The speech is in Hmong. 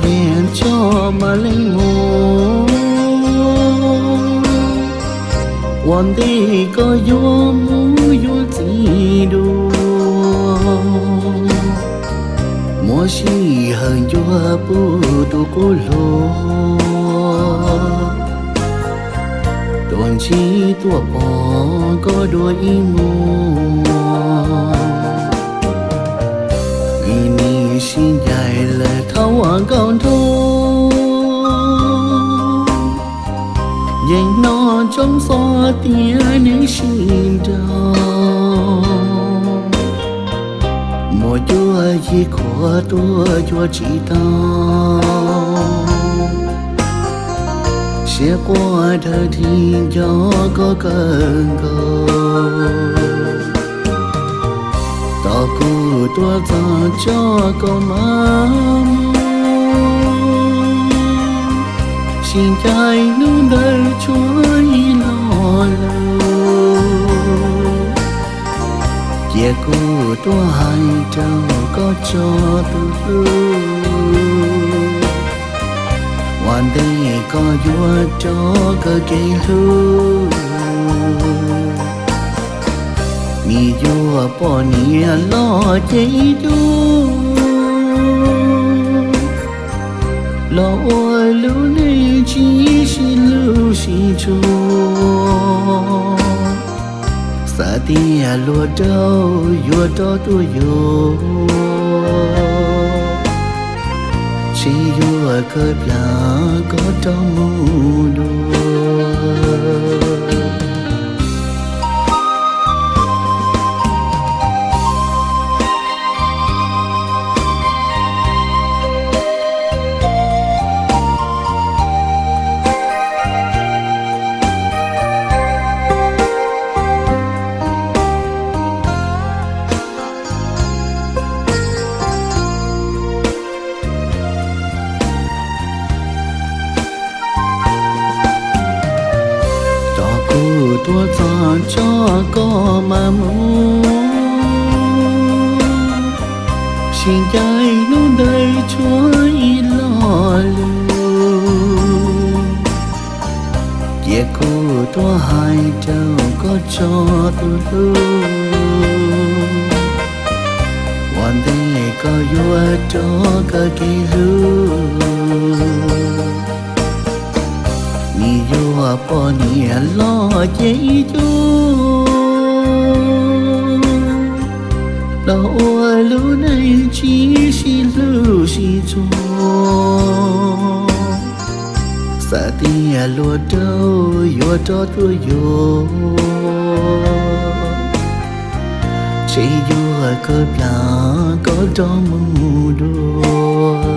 Niam tso mas leej muam, ua ntej koj yuav mus yuav txiv dua, muab sij hawm ncua pub tus qub hluas, tuaj ntsib tuaj pom koj dua ib muag. Vim nws sib ncaim lawm thaum ua nkauj nraug, yeej hnov tsoom xov tias nws sib nraug. Muaj cuab yig khuav tuaj cuag tsis tau, siab quaj dhawv dhi nco koj kawg nkaus. Tos kuv tuaj txog tso koj mam mus, sib ncaim hnub ntawd tshuav ib lo lus, cia kuv tuaj hais rau koj tso tus hlub, ua ntej koj yuav rov kawm kev hlub, nws yuav poj niam los ces ib tug, los ua lub neej tsis sib hlub sib ntxub. Xav tias luag rau yuav rov tuaj yuav, tsis yuav kawg plam koj rov mus dua. Tos kuv tuaj txog tso koj mam mus, sib ncaim hnub ntawd tshuav ib lo lus, cia kuv tuaj hais rau koj tso tus hlub, ua ntej koj yuav rov kawm kev hlub, nws yuav poj niam los ces ib tug, los ua lub neej tsis sib hlub sib ntxub. Xav tias luag rau yuav rov tuaj yuav, tsis yuav kawg plam koj rov mus dua.